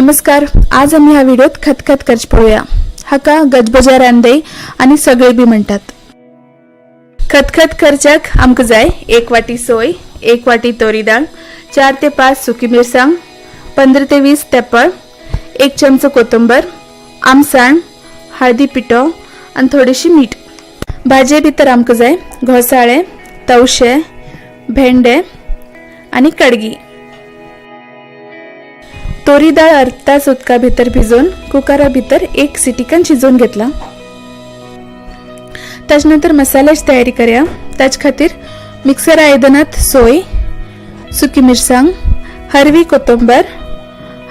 नमस्कार, आज आमी ह्या व्हिडिओत खतखत करच पळोवया. हाका गजबजा रांदे आनी सगळे बी म्हणटात. खतखत करच्याक आमकां जाय 1 वाटी सोय, 1 वाटी तोरी दाळ, 4 ते 5 सुकी मिरसांग, 15 ते 20 तेपळ, 1 चमचो कोथंबर, आमसाण, हळदी पिठो आनी थोडीशी मीठ. भाजये भितर आमकां जाय घोसाळे, तवशे, भेंडे आनी कडगी. तोरी दाळ अर्द तास उदका भितर भिजोवन कुकरा भितर 1 सिटिकन शिजोवन घेतला. ताजे नंतर मसाल्याची तयारी करया. ताजे खातीर मिक्सर आयदनात सोय, सुकी मिरसांग, हरवी कोथंबर,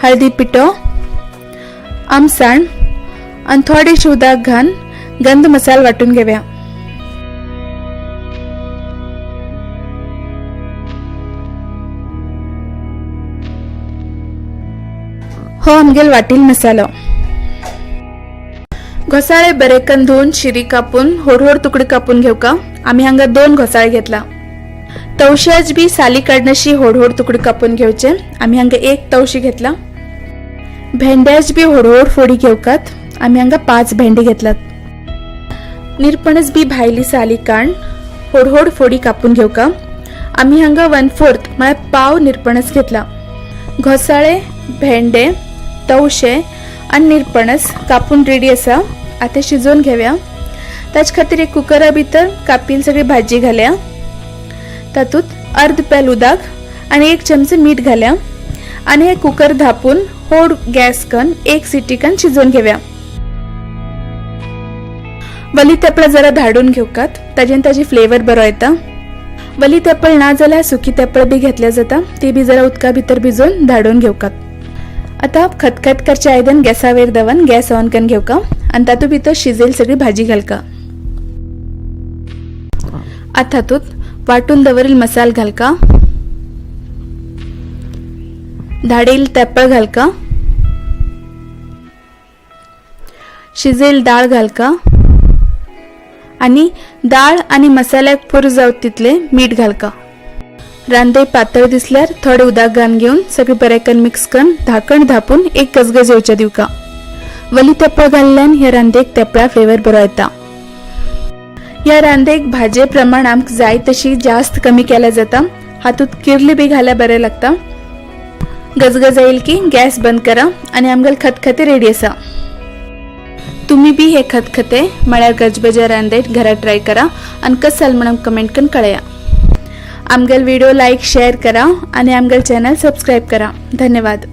हळदी पिठो, आमसाण आनी थोडेशें उदक घालून गंध मसालो वांटून घेवया. हो आमगेल वाटील मसालो. घोसाळे बरे कन धुवन शिरी कापून होड होड तुकडे कापून घेवका. आमी हांगा 2 घोसाळे घेतला. तवश्याच बी साली काडनशी होड होड तुकडे कापून घेवचे. आमी हांगा 1 तवशी घेतला. भेंड्याच बी होड होड फोडी घेवकात. आमी हांगा 5 भेंडे घेतलात. निरपणस बी भायली साली काण होड होड फोडी कापून घेवका. आमी हांगा 1/4 म्हळ्यार पाव निरपणस घेतला. घोसाळे, भेंडे, तवशे आनी निरपणस कापून रेडी आसा. आतां शिजोवन घेवया. ताचे खातीर एक कुकरा भितर कापील सगळी भाजी घाल्या. तातूंत अर्द पेल उदक आनी 1 चमचो मीठ घाल्या आनी हे कुकर धापून होड गॅस कन 1 सिटी कन शिजोवन घेवया. वली तेपळां जरा धाडून घेवकात, ताजेन ताजी फ्लेवर बरो येता. वली तेपळ ना जाल्यार सुकी तेपळ बी घेतल्या जाता, ती बी जरा उदका भितर भिजोवन धाडून घेवकात. आतां खतखत करचें आयदन गॅसावेर दवरून गॅस ऑन करून घेवका आनी तातूंत भितर शिजेल सगळी भाजी घालका. आतां तातूंत वांटून दवरील मसाल घालका, धाडेल तेपळ घालका, शिजेल दाळ घालका आनी दाळ आनी मसाल्याक पुरो जावं तितलें मीठ घालका. रांदे पातळ दिसल्यार थोडे उदक घालून घेवन सगळें बरें करून मिक्स करून धाकण धापून 1 गजगज येवच्या दिवका. वली तेपळ घाल्ल्यान ह्या रांदेक तेपळा फ्लेवर बरो येता. ह्या रांदेक भाजये प्रमाण आमकां जाय तशी जास्त कमी केल्या जाता. हातूंत किर्ली बी घाल्यार बरें लागता. गजगज येईल की गॅस बंद करा आनी आमगेले खतखते रेडी आसा. तुमी बी हे खतखते म्हळ्यार गजबजा रांदे घरा ट्राय करा आनी कशें जालें म्हणून कमेंट करून कळया. आमगेले व्हिडिओ लायक शेअर करा आनी आमगेले चॅनल सबस्क्रायब करा. धन्यवाद.